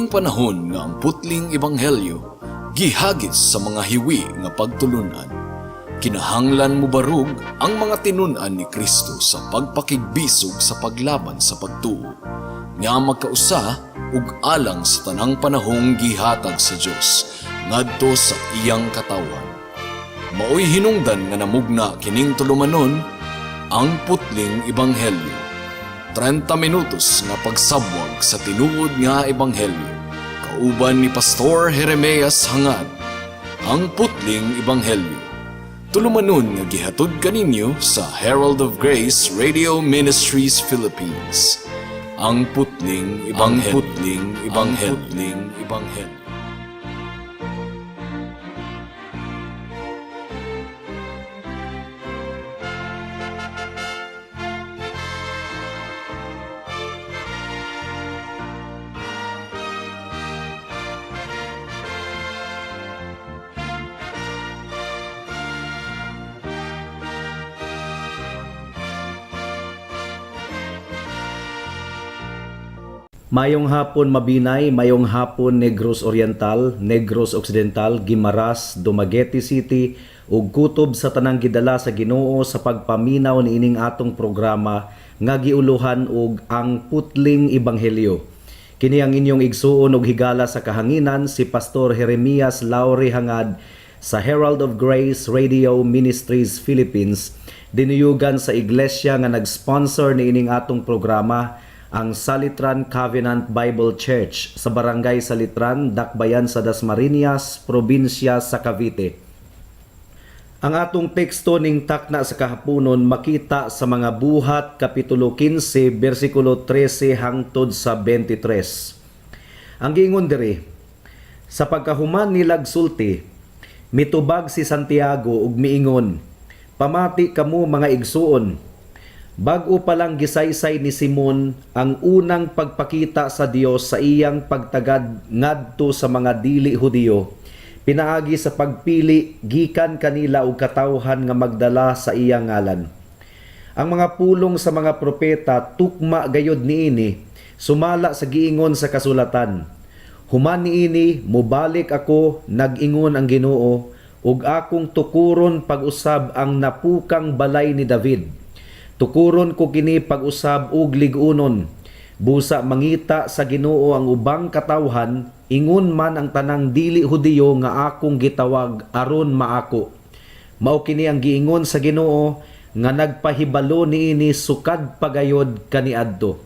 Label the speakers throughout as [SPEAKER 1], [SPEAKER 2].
[SPEAKER 1] Kining panahon nga ang putling ebanghelyo gihagis sa mga hiwi nga pagtulunan. Kinahanglan mobarug ang mga tinun-an ni Kristo sa pagpakigbisog sa paglaban sa pagtuo nga magkausa ug alang sa tanang panahong gihatag sa Dios ngadto sa iyang katawhan. Maoy hinungdan nga namugna kining tulumanon, Ang Putling Ebanghelyo. 30 minutos nga pagsabwag sa tinuod nga ebanghelyo. Kauban ni Pastor Jeremias Hangad. Ang Putling Ebanghelyo. Tulumanon nga gihatod kaninyo sa Herald of Grace Radio Ministries Philippines. Ang Putling Ebanghelyo. Ang Putling Ebanghelyo. Ang Putling Ebanghelyo.
[SPEAKER 2] Mayong hapon, Mabinay, mayong hapon, Negros Oriental, Negros Occidental, Guimaras, Dumaguete City ug kutob sa tanang gidala sa Ginoo sa pagpaminaw niining atong programa nga giuluhan og Ang Putling Ebanghelyo. Kini ang inyong igsuon ug higala sa kahanginan, si Pastor Jeremias Laure Hangad sa Herald of Grace Radio Ministries Philippines, dinuyugan sa iglesia nga nag-sponsor niining atong programa, ang Salitran Covenant Bible Church sa Barangay Salitran, Dakbayan sa Dasmariñas, probinsya sa Cavite. Ang atong teksto ning takna sa kahaponon makita sa mga Buhat kapitulo 15 bersikulo 13 hangtod sa 23. Ang giingon diri, sa pagkahuman nilag sulti, mitubag si Santiago ug miingon, "Pamati kamo, mga igsuon. Bag-o pa lang gisaysay ni Simon ang unang pagpakita sa Dios sa iyang pagtagad ngadto sa mga dili Hudiyo pinaagi sa pagpili gikan kanila og katawhan nga magdala sa iyang ngalan. Ang mga pulong sa mga propeta tukma gayod niini, sumala sa giingon sa kasulatan: 'Human niini mobalik ako, nag-ingon ang Ginoo, ug akong tukuron pag-usab ang napukang balay ni David. Tukuron ko kini pag-usab ug lig-unon. Busa mangita sa Ginoo ang ubang katawhan, ingon man ang tanang dili Hudiyo nga akong gitawag aron maako. Mao kini ang giingon sa Ginoo nga nagpahibalo niini sukad pagayod kaniadto.'"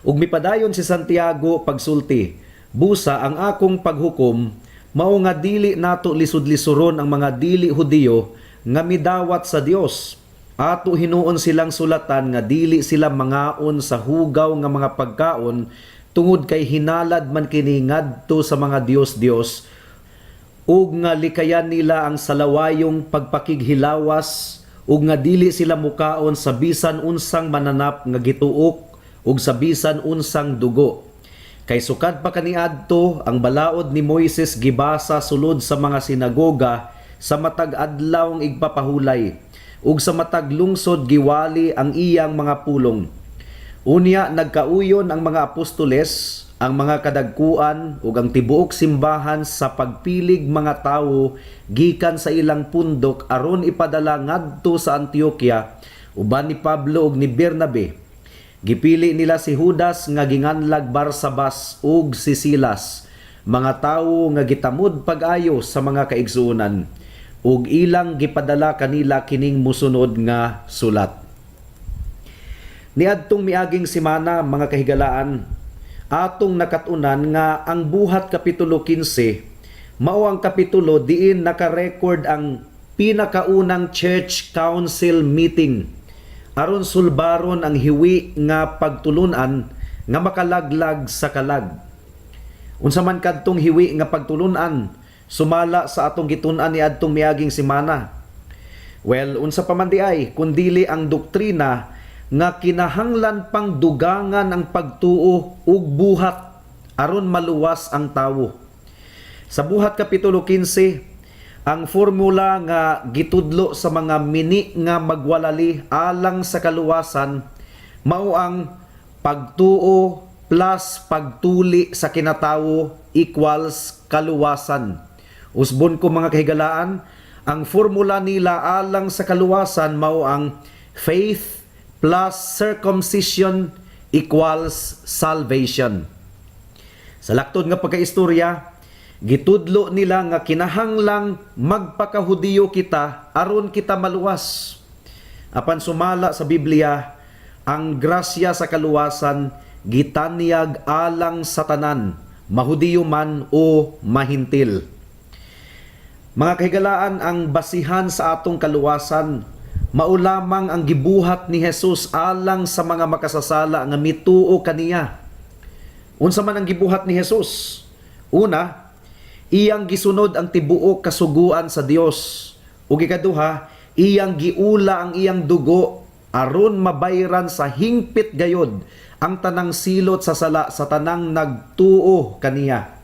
[SPEAKER 2] Ug mipadayon si Santiago pagsulti, "Busa ang akong paghukom mao nga dili nato lisod-lisuron ang mga dili Hudiyo nga midawat sa Dios. Ato hinuon silang sulatan nga dili sila mangaon sa hugaw nga mga pagkaon tungod kay hinalad man kini ngadto sa mga dios-dios, ug nga likayan nila ang salawayong pagpakighilawas, ug nga dili sila mukaon sa bisan unsang mananap nga gituok ug sa bisan unsang dugo. Kay sukad pa kaniadto ang balaod ni Moises gibasa sulod sa mga sinagoga sa matag adlaw igpapahulay, ug sa matag lungsod giwali ang iyang mga pulong." Unya nagkauyon ang mga apostoles, ang mga kadagkuan ug ang tibuok simbahan sa pagpilig mga tawo gikan sa ilang pundok aron ipadala ngadto sa Antioquia uban ni Pablo ug ni Bernabe. Gipili nila si Judas nga ginganlag Barsabas ug si Silas, mga tawo nga gitamod pag-ayo sa mga kaigsuonan, ug ilang gipadala kanila kining musunod nga sulat. Niadtong miaging semana, mga kahigalaan, atong nakatunan nga ang Buhat kapitulo 15 mao ang kapitulo diin naka-record ang pinakaunang church council meeting aron sulbaron ang hiwi nga pagtulunan nga makalaglag sa kalag. Unsa man kadtong hiwi nga pagtulunan sumala sa atong gitun-an niadtong miaging semana? Well, unsa pa man di ay kundili ang doktrina nga kinahanglan pang dugangan ang pagtuo ug buhat aron maluwas ang tawo. Sa Buhat kapitulo 15, ang formula nga gitudlo sa mga mini nga magwalali alang sa kaluwasan mao ang pagtuo plus pagtuli sa kinatawo equals kaluwasan. Usbon ko, mga kahigalaan, ang formula nila alang sa kaluwasan mao ang faith plus circumcision equals salvation. Sa laktod nga pagkaistorya, gitudlo nila nga kinahanglang magpakahudiyo kita aron kita maluwas. Apan sumala sa Biblia, ang grasya sa kaluwasan gitanyag alang sa tanan, mahudiyo man o mahintil. Mga kahigalaan, ang basihan sa atong kaluwasan mao lamang ang gibuhat ni Jesus alang sa mga makasasala nga mituo kaniya. Unsa man ang gibuhat ni Jesus? Una, iyang gisunod ang tibuok kasuguan sa Dios. Ug ikaduha, iyang giula ang iyang dugo aron mabayran sa hingpit gayod ang tanang silot sa sala sa tanang nagtuo kaniya.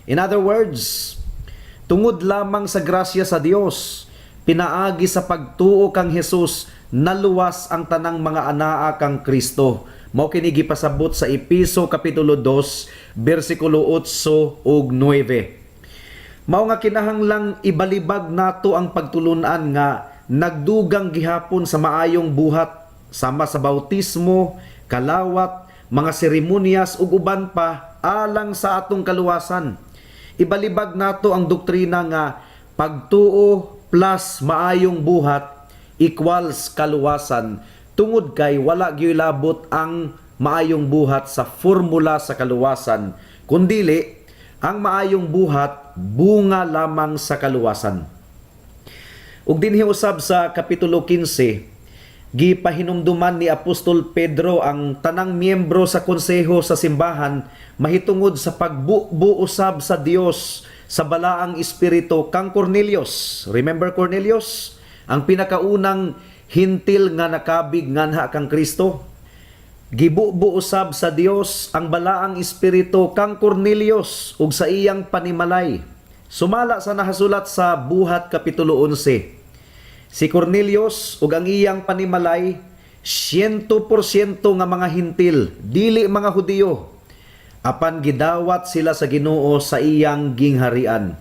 [SPEAKER 2] In other words, tungod lamang sa grasya sa Dios, pinaagi sa pagtuo kang Jesus, naluwas ang tanang mga anaa kang Kristo. Mao kini gipasabot sa Epeso kapitulo 2 bersikulo 8 ug 9. Mao nga kinahanglang ibalibag nato ang pagtulunan nga nagdugang gihapon sa maayong buhat sama sa bautismo, kalawat, mga seremonyas ug uban pa alang sa atong kaluwasan. Ibalibag nato ang doktrina nga pagtuo plus maayong buhat equals kaluwasan tungod kay wala gyud labot ang maayong buhat sa formula sa kaluwasan, kundili ang maayong buhat bunga lamang sa kaluwasan. Ug dinhi usab sa kapitulo 15, gipahinumduman ni Apostol Pedro ang tanang miyembro sa konseho sa simbahan mahitungod sa pagbubu usab sa Dios sa balaang espiritu kang Cornelius. Remember Cornelius? Ang pinakaunang hintil nga nakabig nganha kang Kristo. Gibubo usab sa Dios ang balaang espiritu kang Cornelius ug sa iyang panimalay. Sumala sa nahasulat sa Buhat kapitulo 11. Si Cornelius ug ang iyang panimalay, 100% nga mga hintil, dili mga Hudiyo. Apan gidawat sila sa Ginoo sa iyang gingharian.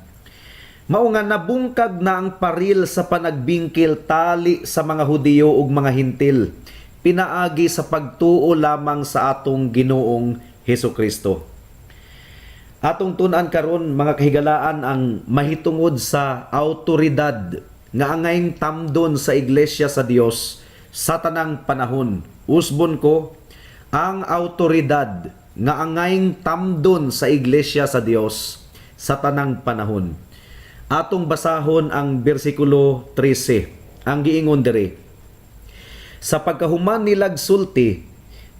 [SPEAKER 2] Mao nga nabungkag na ang paril sa panagbingkil tali sa mga Hudiyo ug mga hintil pinaagi sa pagtuo lamang sa atong Ginoong Hesus Kristo. Atong tun-an karon, mga kahigalaan, ang mahitungod sa autoridad nga angayng tamdon sa iglesia sa Dios sa tanang panahon. Usbon ko, ang autoridad nga angayng tamdon sa iglesia sa Dios sa tanang panahon. Atong basahon ang bersikulo 13. Ang giingon diri: Sa pagkahuman nilag sulti,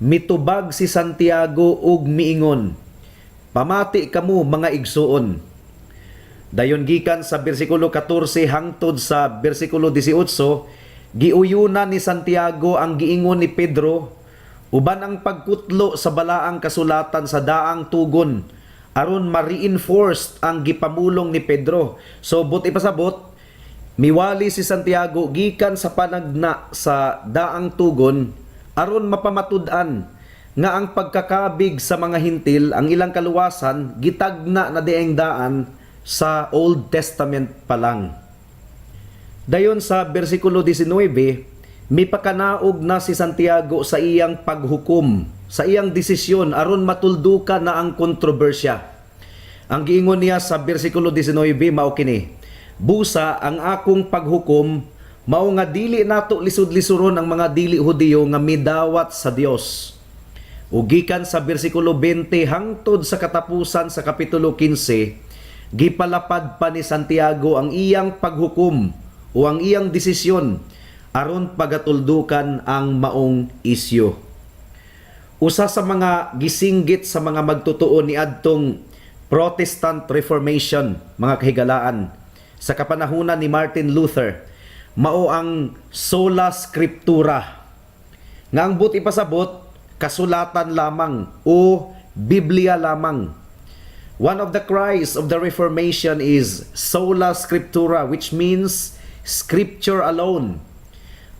[SPEAKER 2] mitubag si Santiago ug miingon, "Pamati kamo, mga igsuon." Dayon gikan sa bersikulo 14 hangtod sa bersikulo 18, giuyunan ni Santiago ang giingon ni Pedro uban ang pagkutlo sa balaang kasulatan sa daang tugon aron ma-reinforced ang gipamulong ni Pedro. So but ipasabot, miwali si Santiago gikan sa panagna sa daang tugon aron mapamatud-an nga ang pagkakabig sa mga hintil, ang ilang kaluwasan, gitagna na dieng daan sa Old Testament pa lang. Dayon sa bersikulo 19, mipakanaog na si Santiago sa iyang paghukom, sa iyang desisyon aron matuldukan na ang kontrobersya. Ang giingon niya sa bersikulo 19 mao kini: "Busa ang akong paghukom mao nga dili nato lisod-lisuron ang mga dili Hudiyo nga midawat sa Dios." Ug gikan sa bersikulo 20 hangtod sa katapusan sa kapitulo 15, gipalapad pa ni Santiago ang iyang paghukom o ang iyang desisyon aron pagatuldukan ang maong isyu. Usa sa mga gisinggit sa mga magtotoo niadtong Protestant Reformation, mga kahigalaan, sa kapanahunan ni Martin Luther, mao ang sola scriptura. Nga ang buot ipasabot, kasulatan lamang o Biblia lamang. One of the cries of the Reformation is sola scriptura, which means scripture alone.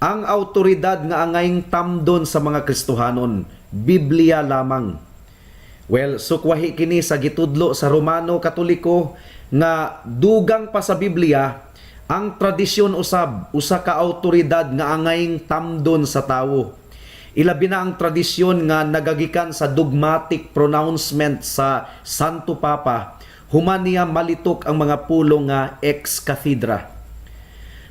[SPEAKER 2] Ang autoridad nga angayng tamdon sa mga Kristohanon, Biblia lamang. Well, sukwahi kini sa gitudlo sa Romano Katoliko nga dugang pa sa Biblia, ang tradisyon usab usa ka awtoridad nga angayng tamdon sa tawo. Ilabi na ang tradisyon nga nagagikan sa dogmatic pronouncement sa Santo Papa human niya malitok ang mga pulong nga ex cathedra.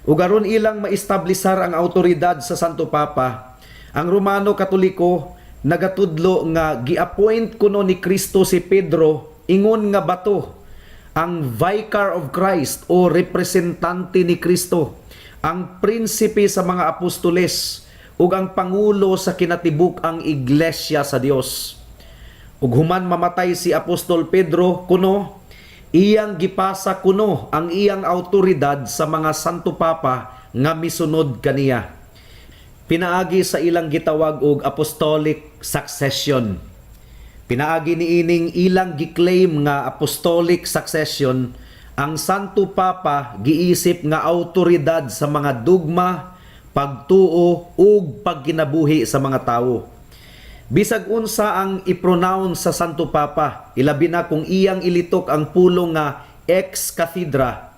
[SPEAKER 2] Ug aron ilang maestablisar ang awtoridad sa Santo Papa, ang Romano Katoliko nagatudlo nga gi-appoint kuno ni Kristo si Pedro ingon nga bato, ang vicar of Christ o representante ni Kristo, ang prinsipe sa mga apostoles ug ang pangulo sa kinatibuk-ang iglesia sa Dios. Ug human mamatay si Apostol Pedro kuno, iyang gipasa kuno ang iyang autoridad sa mga Santo Papa nga misunod kaniya, pinaagi sa ilang gitawag og apostolic succession. Pinaagi niining ilang gi-claim nga apostolic succession, ang Santo Papa giisip nga autoridad sa mga dugma, pagtuo ug pagkinabuhi sa mga tawo. Bisag unsa ang i-pronounce sa Santo Papa, ilabi na kung iyang ilitok ang pulong nga ex cathedra,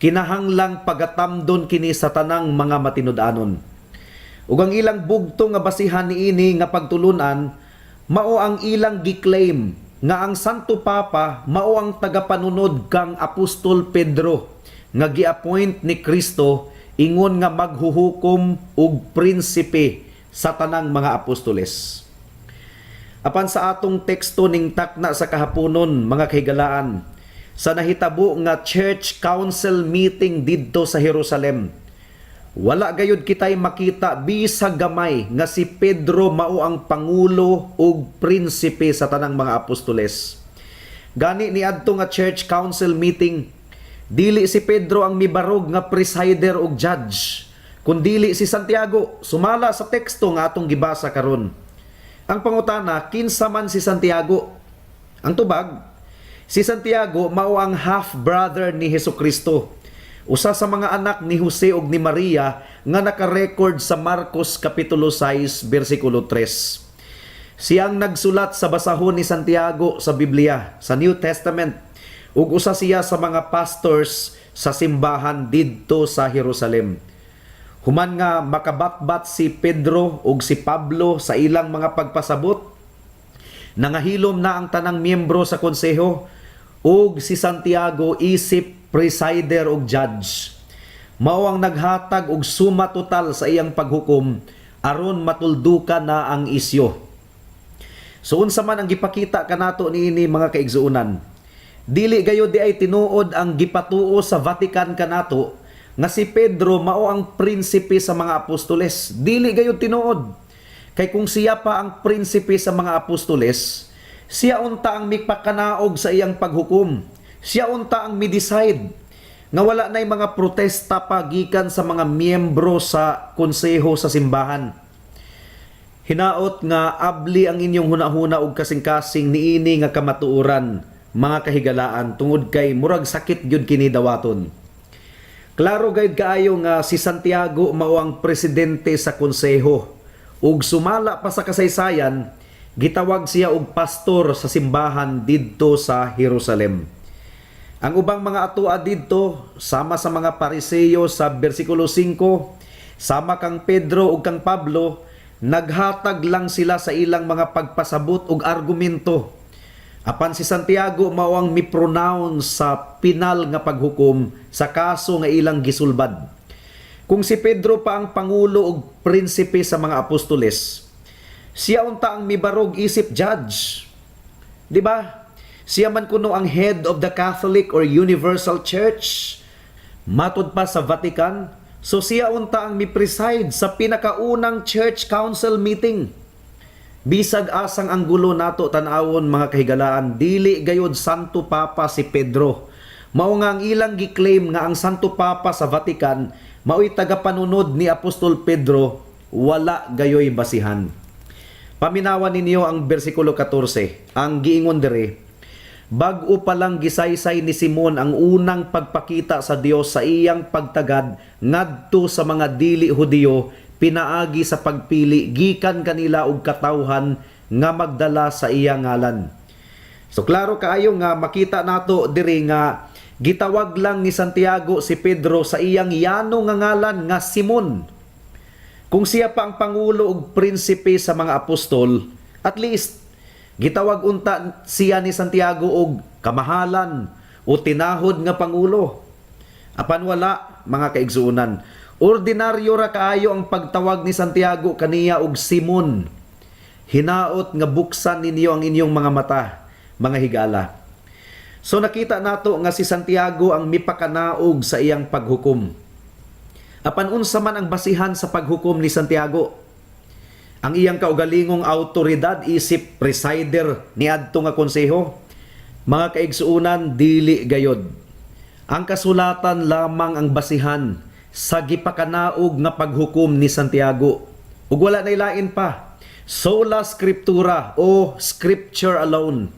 [SPEAKER 2] kinahanglang pagatamdon kini sa tanang mga matinud-anon. Ug ang ilang bugtong nga basihan niini nga pagtulunan mao ang ilang gi-claim nga ang Santo Papa mao ang tagapanunod kang Apostol Pedro nga gi-appoint ni Kristo ingon nga maghuhukom ug prinsipe sa tanang mga apostoles. Apan sa atong teksto ning takna sa kahaponon, mga kahigalaan, sa nahitabo nga church council meeting didto sa Jerusalem, wala gayud kitay makita bisag gamay nga si Pedro mao ang pangulo ug prinsipe sa tanang mga apostoles. Gani niadto nga church council meeting, dili si Pedro ang mibarog nga presider ug judge, kundili si Santiago, sumala sa teksto nga atong gibasa karon. Ang pangutana, kinsa man si Santiago? Ang tubag, si Santiago mao ang half-brother ni Hesukristo. Usa sa mga anak ni Jose ug ni Maria nga naka-record sa Marcos kapitulo 6 bersikulo 3. Siyang nagsulat sa basahon ni Santiago sa Biblia, sa New Testament, ug usa siya sa mga pastors sa simbahan didto sa Jerusalem. Human nga makabatbat si Pedro ug si Pablo sa ilang mga pagpasabot, nangahilom na ang tanang miyembro sa konseho ug si Santiago isip presider ug judge, mao ang naghatag og suma total sa iyang paghukom aron matuldukan na ang isyo. So unsa man ang gipakita kanato niini, mga kaigsuonan? Dili gayud diay tinuod ang gipatuo sa Vatican kanato nga si Pedro mao ang prinsipe sa mga apostoles. Dili gayud tinuod. Kay kung siya pa ang prinsipe sa mga apostoles, siya unta ang mipakanaog sa iyang paghukom. Siya unta ang mi-decide nga wala na'y mga protesta pa gikan sa mga miyembro sa konseho sa simbahan. Hinaot nga abli ang inyong hunahuna og kasing-kasing niini nga kamatuoran, mga kahigalaan, tungod kay murag sakit gyud kini dawaton. Klaro gayud kaayo nga si Santiago mao ang presidente sa konseho ug sumala pa sa kasaysayan, gitawag siya og pastor sa simbahan didto sa Jerusalem. Ang ubang mga atua didto, sama sa mga Pariseo sa bersikulo 5, sama kang Pedro ug kang Pablo, naghatag lang sila sa ilang mga pagpasabot ug argumento. Apan si Santiago mao ang mi-pronounce sa pinal nga paghukom sa kaso nga ilang gisulbad. Kung si Pedro pa ang pangulo ug prinsipe sa mga apostoles, siya unta ang mibarog isip judge. Di ba? Siya man kuno ang head of the Catholic or Universal Church. Matud pa sa Vatican, so siya unta ang mi-preside sa pinakaunang church council meeting. Bisag asang anggulo nato tan-awon, mga kahigalaan, dili gayod Santo Papa si Pedro. Mao nga ang ilang gi-claim nga ang Santo Papa sa Vatican mao'y tagapanunod ni Apostol Pedro, wala gayoy basihan. Paminawan ninyo ang bersikulo 14. Ang giingon diri, "Bag-o pa lang gisaysay ni Simon ang unang pagpakita sa Dios sa iyang pagtagad ngadto sa mga dili Hudiyo pinaagi sa pagpili gikan kanila og katawhan nga magdala sa iyang ngalan." So klaro kaayo nga makita nato diri nga gitawag lang ni Santiago si Pedro sa iyang yano nga ngalan nga Simon. Kung siya pa ang pangulo ug prinsipe sa mga apostol, at least gitawag unta siya ni Santiago og kamahalan o tinahod nga pangulo. Apan wala, mga kaigsuonan. Ordinaryo ra kaayo ang pagtawag ni Santiago kaniya og Simon. Hinaot nga buksan ninyo ang inyong mga mata, mga higala. So nakita nato nga si Santiago ang mipakanaog sa iyang paghukom. Apan unsa man ang basihan sa paghukom ni Santiago? Ang iyang kaugalingong autoridad isip presider niadto nga konseho? Mga kaigsuonan, dili gayod. Ang kasulatan lamang ang basihan sa gipakanaog nga paghukom ni Santiago. Ug wala na lain pa. Sola Scriptura o Scripture alone.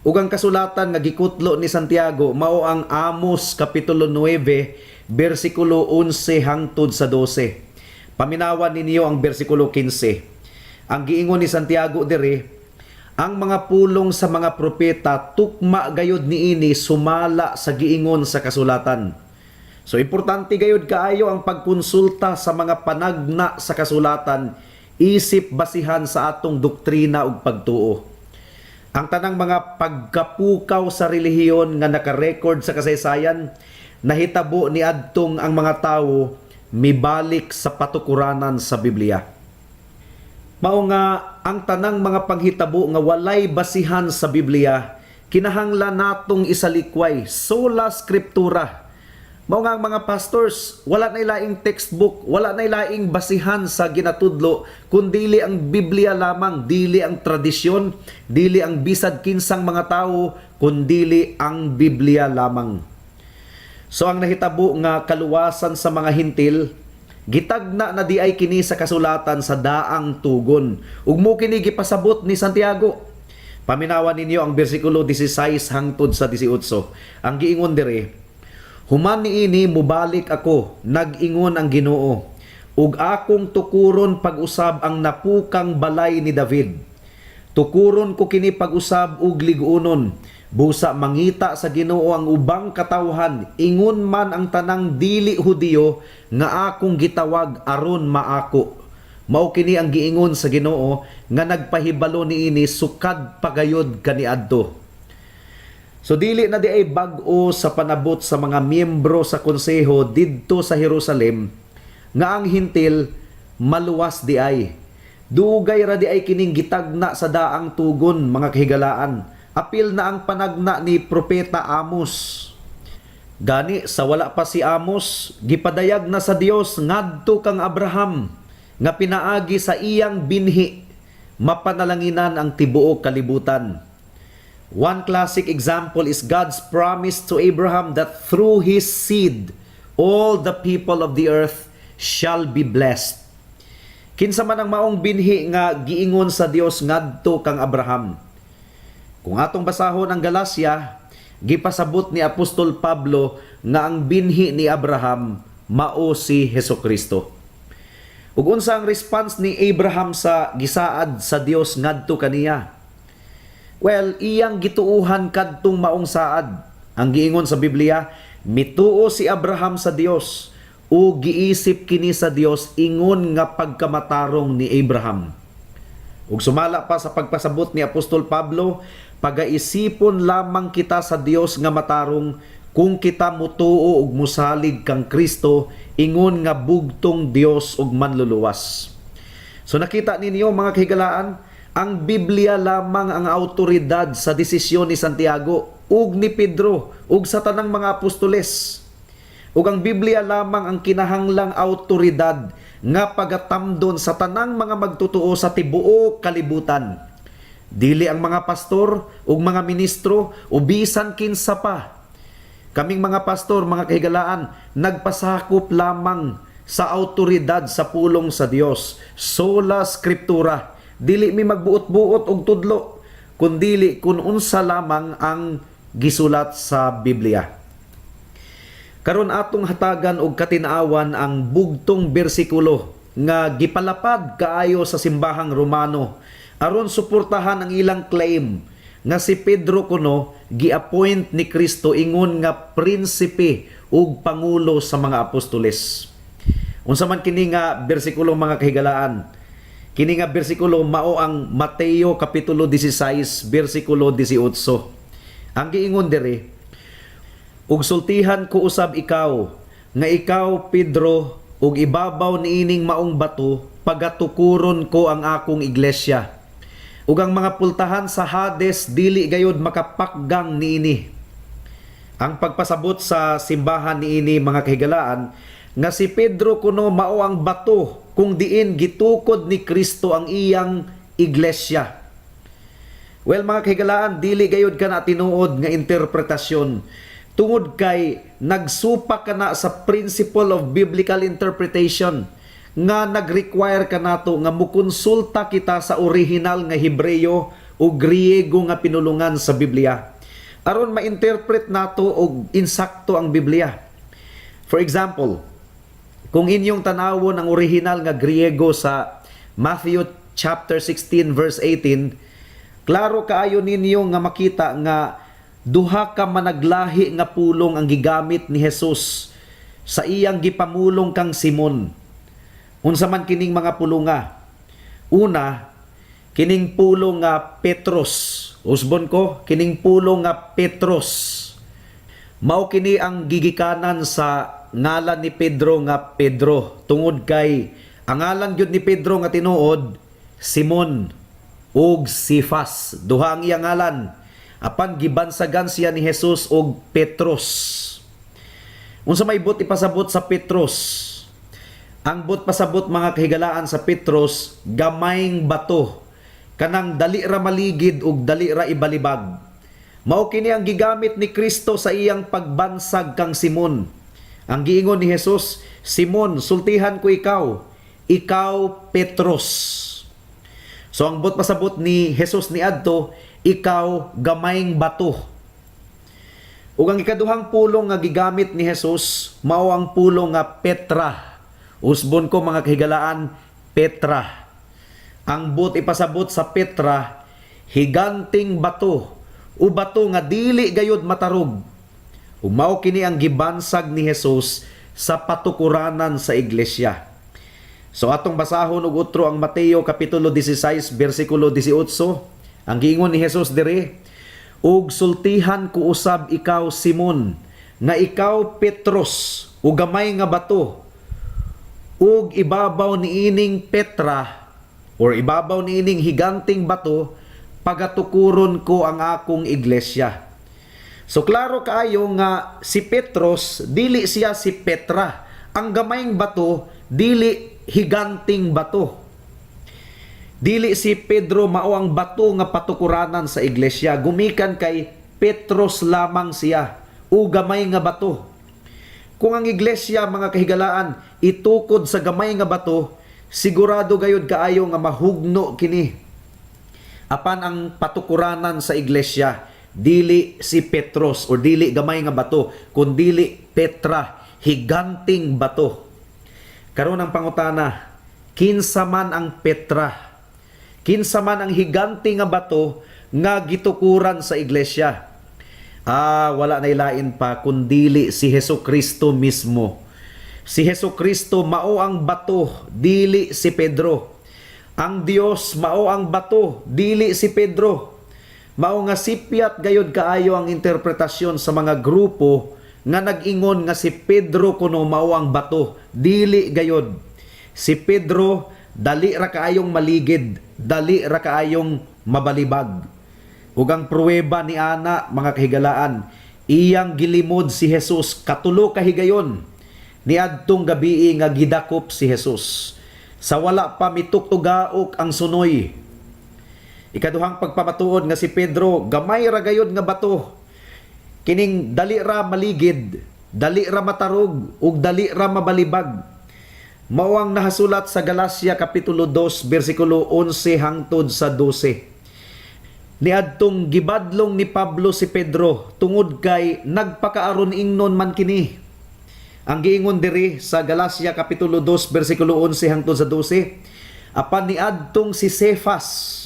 [SPEAKER 2] Ug ang kasulatan nga gikutlo ni Santiago mao ang Amos kapitulo 9 bersikulo 11 hangtod sa 12. Paminawan ninyo ang bersikulo 15. Ang giingon ni Santiago diri, ang mga pulong sa mga propeta tukma gayod niini sumala sa giingon sa kasulatan. So importante gayod kaayo ang pagkonsulta sa mga panagna sa kasulatan isip basihan sa atong doktrina ug pagtuo. Ang tanang mga pagkapukaw sa relihiyon nga naka-record sa kasaysayan nahitabo niadtong ang mga tawo mibalik sa patukuranan sa Biblia. Mao nga ang tanang mga panghitabo nga walay basihan sa Biblia kinahanglan natong isalikway, sola scriptura. Mao nga ang mga pastors wala na laing textbook, wala na laing basihan sa ginatudlo kundili ang Biblia lamang, dili ang tradisyon, dili ang bisag kinsang mga tawo, kundili ang Biblia lamang. So ang nahitabo nga kaluwasan sa mga Hintil, gitagna na diay kini sa kasulatan sa daang tugon. Ug mao kini gipasabot ni Santiago. Paminawan ninyo ang bersikulo 16 hangtod sa 18. Ang giingon diri, "Human niini mubalik ako, nag-ingon ang Ginoo, ug akong tukuron pag-usab ang napukang balay ni David. Tukuron ko kini pag-usab ug lig-unon. Busa mangita sa Ginoo ang ubang katawhan, ingon man ang tanang dili Hudiyo nga akong gitawag aron maako. Mao kini ang giingon sa Ginoo nga nagpahibalo niini sukad pagayod kaniadto." So dili na diay bag-o sa panabot sa mga miyembro sa konseho didto sa Jerusalem nga ang Hintil maluwas diay. Dugay ra diay kining gitagna sa daang tugon, mga kahigalaan. Apil na ang panagna ni Propeta Amos. Gani sa wala pa si Amos, gipadayag na sa Dios ngadto kang Abraham nga pinaagi sa iyang binhi mapanalanginan ang tibuok kalibutan. One classic example is God's promise to Abraham that through his seed all the people of the earth shall be blessed. Kinsa man ang maong binhi nga giingon sa Dios ngadto kang Abraham? Kung atong basahon ang Galacia, gipasabot ni Apostol Pablo nga ang binhi ni Abraham mao si Hesukristo. Ug unsa ang response ni Abraham sa gisaad sa Dios ngadto kaniya? Well, iyang gituuhan kadtong maong saad. Ang giingon sa Biblia, mituo si Abraham sa Dios o giisip kini sa Dios ingon nga pagkamatarong ni Abraham. Ug sumala pa sa pagpasabot ni Apostol Pablo, pagaisipon lamang kita sa Dios nga matarong kung kita mutuo ug musalig kang Kristo ingon nga bugtong Dios ug manluluwas. So nakita ninyo, mga kahigalaan, ang Biblia lamang ang autoridad sa desisyon ni Santiago ug ni Pedro ug sa tanang mga apostoles. Ug ang Biblia lamang ang kinahanglang autoridad nga pagatamdon sa tanang mga magtotoo sa tibuok kalibutan. Dili ang mga pastor ug mga ministro o bisan kinsa pa. Kaming mga pastor, mga kahigalaan, nagpasakop lamang sa autoridad sa pulong sa Dios. Sola Scriptura. Dili mi magbuot-buot og tudlo, kundili kun unsa lamang ang gisulat sa Biblia. Karon atong hatagan og katin-awan ang bugtong bersikulo nga gipalapad kaayo sa simbahang Romano aron suportahan ang ilang claim nga si Pedro kuno gi-appoint ni Kristo ingon nga prinsipe ug pangulo sa mga apostoles. Unsa man kini nga bersikulo, mga kahigalaan? Kini nga bersikulo mao ang Mateo kapitulo 16 bersikulo 18. Ang giingon diri, "Ug sultihan ko usab ikaw nga ikaw Pedro, ug ibabaw niining maong bato pagatukuron ko ang akong iglesia. Ug ang mga pultahan sa Hades dili gayod makapakgang niini." Ang pagpasabot sa simbahan niini, mga kahigalaan, nga si Pedro kuno mao ang bato kung diin gitukod ni Kristo ang iyang iglesia. Well, mga kahigalaan, dili gayod kana tinuod nga interpretasyon tungod kay nagsupak kana sa principle of biblical interpretation nga nag-require kanato nga mukonsulta kita sa original nga Hebreo o Griego nga pinulungan sa Biblia aron ma-interpret nato og insakto ang Biblia. For example, kung inyong tanawon ang original nga Griego sa Matthew chapter 16 verse 18, klaro kaayo ninyo nga makita nga duha ka managlahi nga pulong ang gigamit ni Jesus sa iyang gipamulong kang Simon. Unsa man kining mga pulunga? Una, kining pulong nga Petros. Usbon ko, kining pulong nga Petros. Mao kini ang gigikanan sa ngalan ni Pedro nga Pedro, tungod kay ang ngalan gyud ni Pedro nga tinuod Simon ug Cephas. Duha ang iyang ngalan. Apan gibansagan siya ni Jesus og Petros. Unsa may buot ipasabot sa Petros? Ang buot pasabot, mga kahigalaan, sa Petros, gamayng bato, kanang dali ra maligid ug dali ra ibalibag. Mao kini ang gigamit ni Kristo sa iyang pagbansag kang Simon. Ang giingon ni Jesus, "Simon, sultihan ko ikaw, ikaw Petros." So ang buot pasabot ni Jesus ni adto, ikaw gamayng bato. Ug ang ikaduhang pulong nga gigamit ni Jesus mao ang pulong nga Petra. Usbon ko, mga kahigalaan, Petra. Ang buot ipasabot sa Petra, higanting bato o bato nga dili gayod matarog. Ug mao kini ang gibansag ni Jesus sa patukuranan sa iglesia. So atong basahon og utro ang Mateo kapitulo 16 bersikulo 18. Ang giingon ni Jesus diri, "Ug sultihan ko usab ikaw, Simon, nga ikaw Petros, ug gamay nga bato, ug ibabaw niining Petra or ibabaw niining higanting bato pagatukuron ko ang akong iglesia." So klaro kaayo nga si Petros dili siya si Petra. Ang gamayng bato dili higanting bato. Dili si Pedro mao ang bato nga patukuranan sa iglesia. Gumikan kay Petros lamang siya o gamay nga bato. Kung ang iglesia, mga kahigalaan, itukod sa gamay nga bato, sigurado gayud kaayo nga mahugno kini. Apan ang patukuranan sa iglesia dili si Petros or dili gamay nga bato, kundili Petra, higanting bato. Karon ang pangutana, kinsa man ang Petra? Kinsa man ang higante nga bato nga gitukuran sa iglesia? Ah, wala na ilain pa kundili si Heso Kristo mismo. Si Heso Kristo mao ang bato, dili si Pedro. Ang Dios mao ang bato, dili si Pedro. Mao nga sipyat gayod kaayo ang interpretasyon sa mga grupo nga nag-ingon nga si Pedro kuno mao ang bato, dili gayod. Si Pedro dali ra kaayong maligid, dali ra kaayong mabalibag. Ug ang pruweba ni ana, mga kahigalaan, iyang gilimod si Jesus katulo ka higayon niadtong gabii nga gidakop si Jesus, sa wala pa mituktugaok ang sunoy. Ikaduhang pagpamatuod nga si Pedro gamay ra gayod nga bato, kining dali ra maligid, dali ra matarog ug dali ra mabalibag. Mao ang nahasulat sa Galacia kapitulo 2 bersikulo 11 hangtod sa 12. Niadtong gibadlong ni Pablo si Pedro tungod kay nagpakaaron ingnon man kini. Ang giingon diri sa Galacia kapitulo 2 bersikulo 11 hangtod sa 12, apan niadtong si Cephas.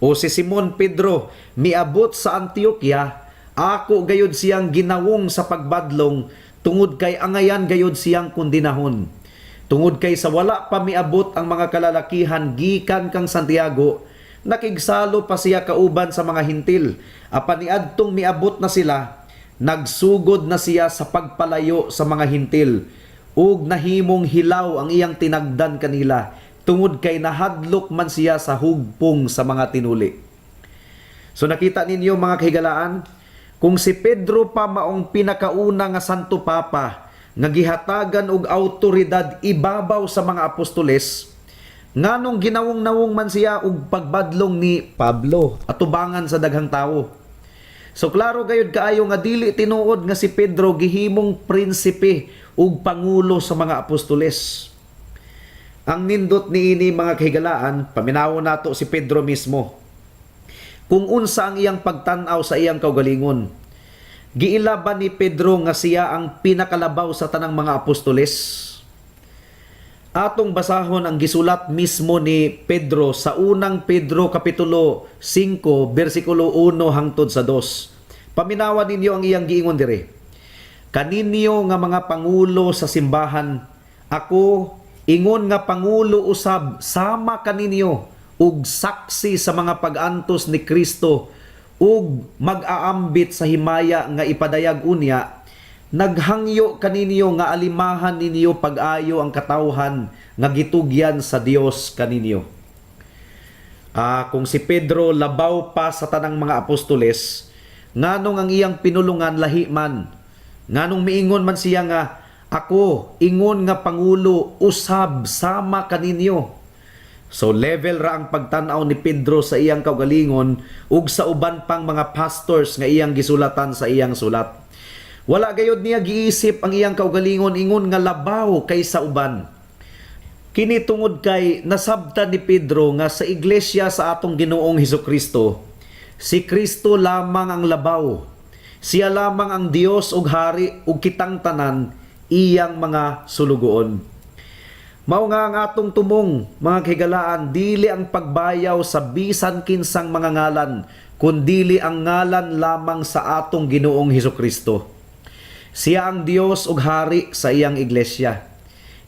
[SPEAKER 2] o si Simon Pedro miabot sa Antioquia, ako gayud siyang ginawong sa pagbadlong tungod kay angayan gayud siyang kondinahon. Tungod kay sa wala pa miabot ang mga kalalakihan gikan kang Santiago, nakigsalo pa siya kauban sa mga Hentil. Apan niadtong miabot na sila, nagsugod na siya sa pagpalayo sa mga Hentil ug nahimong hilaw ang iyang tinagdan kanila tungod kay nahadlok man siya sa hugpong sa mga tinuli. So nakita ninyo, mga kahigalaan, kung si Pedro pa maong pinakauna nga Santo Papa nga gihatagan og autoridad ibabaw sa mga apostoles, nganong ginawong-nawong man siya og pagbadlong ni Pablo atubangan sa daghang tawo? So klaro gayud kaayo nga dili tinuod nga si Pedro gihimong prinsipe ug pangulo sa mga apostoles. Ang nindot niini, mga kahigalaan, paminawon nato si Pedro mismo. Kung unsa ang iyang pagtan-aw sa iyang kaugalingon. Giila ba ni Pedro nga siya ang pinakalabaw sa tanang mga apostoles? Atong basahon ang gisulat mismo ni Pedro sa Unang Pedro kapitulo 5 bersikulo 1 hangtod sa 2. Paminawa ninyo ang iyang giingon dire. "Kaninyo nga mga pangulo sa simbahan, ako ingon nga pangulo usab sama kaninyo ug saksi sa mga pag-antos ni Kristo ug mag-aambit sa himaya nga ipadayag unya, naghangyo kaninyo nga alimahan ninyo pag-ayo ang katawhan nga gitugyan sa Dios kaninyo." Kung si Pedro labaw pa sa tanang mga apostoles, nganong ang iyang pinulungan lahi man? Nganong miingon man siya nga "ako ingon nga pangulo usab sama kaninyo"? So level ra ang pagtan-aw ni Pedro sa iyang kaugalingon ug sa uban pang mga pastors nga iyang gisulatan sa iyang sulat. Wala gayod niya giisip ang iyang kaugalingon ingon nga labaw kaysa uban. Kini tungod kay nasabtan ni Pedro nga sa iglesia sa atong Ginoong Hesukristo, si Kristo lamang ang labaw. Siya lamang ang Dios ug Hari ug kitang tanan iyang mga sulugoon. Mao nga ang atong tumong, mga kahigalaan, dili ang pagbayaw sa bisan kinsang mga ngalan, kundili ang ngalan lamang sa atong Ginoong Hesukristo. Siya ang Dios ug Hari sa iyang iglesia.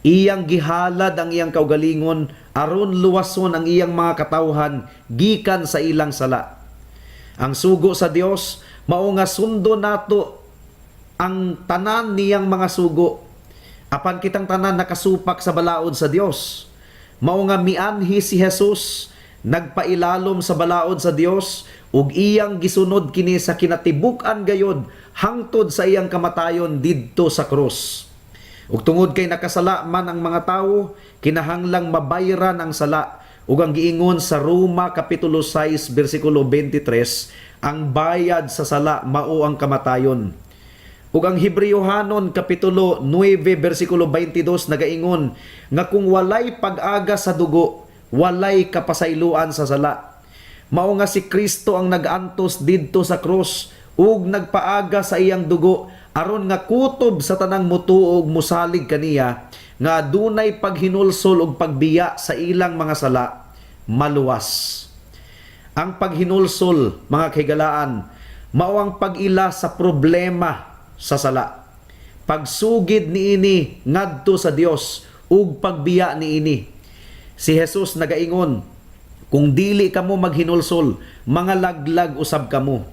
[SPEAKER 2] Iyang gihalad ang iyang kaugalingon aron luwason ang iyang mga katawhan gikan sa ilang sala. Ang sugo sa Dios mao nga sundon nato ang tanan niyang mga sugo. Apan kitang tanan nakasupak sa balaod sa Dios. Mao nga mianhi si Jesus, nagpailalom sa balaod sa Dios ug iyang gisunod kini sa kinatibuk-an gayod hangtod sa iyang kamatayon didto sa krus. Ug tungod kay nakasala man ang mga tawo, kinahanglang mabayran ang sala. Ug ang giingon sa Roma kapitulo 6 bersikulo 23, ang bayad sa sala mao ang kamatayon. Ug ang Hebreohanon kapitulo 9 bersikulo 22 nagaingon nga kung walay pag-aga sa dugo, walay kapasayloan sa sala. Mao nga si Kristo ang nag-antos didto sa krus ug nagpaaga sa iyang dugo aron nga kutob sa tanang mutuo ug musalig kaniya nga adunay paghinulsol ug pagbiya sa ilang mga sala, maluwas. Ang paghinulsol, mga kahigalaan, mao ang pag-ila sa problema sa sala. Pagsugid niini ngadto sa Dios ug pagbiya niini. Si Jesus nagaingon, "Kung dili kamo maghinulsol, mga laglag usab kamo."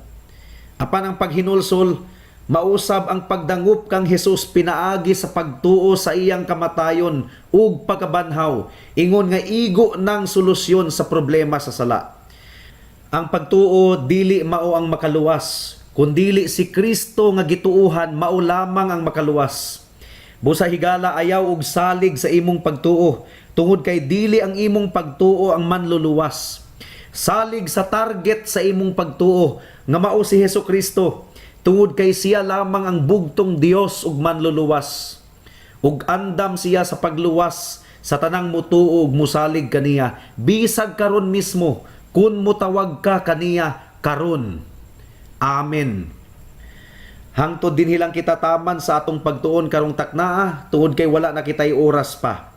[SPEAKER 2] Apan ang paghinulsol, mausab ang pagdangop kang Jesus pinaagi sa pagtuo sa iyang kamatayon ug pagkabanhaw, ingon nga igo ng solusyon sa problema sa sala. Ang pagtuo dili mao ang makaluwas, kundili si Kristo nga gituuhan mao lamang ang makaluwas. Busa, higala, ayaw og salig sa imong pagtuo tungod kay dili ang imong pagtuo ang manluluwas. Salig sa target sa imong pagtuo nga mao si Hesus Kristo tungod kay siya lamang ang bugtong Dios ug manluluwas. Ug andam siya sa pagluwas sa tanang mutuo ug musalig kaniya bisag karon mismo kun mutawag ka kaniya karon. Amen. Hangtod dinhi lang kita taman sa atong pagtuon karong taknaa tungod kay wala na kitay oras pa.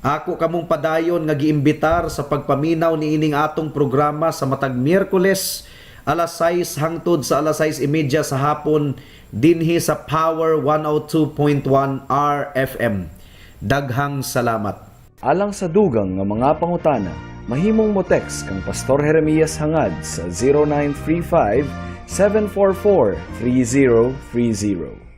[SPEAKER 2] Ako kamong padayon nga giimbitar sa pagpaminaw niining atong programa sa matag Miyerkules, alas 6 hangtod sa alas 6:30 sa hapon, dinhi sa Power 102.1 RFM. Daghang salamat.
[SPEAKER 1] Alang sa dugang nga mga pangutana, mahimong mo text kang Pastor Jeremias Hangad sa 0935 744 3030.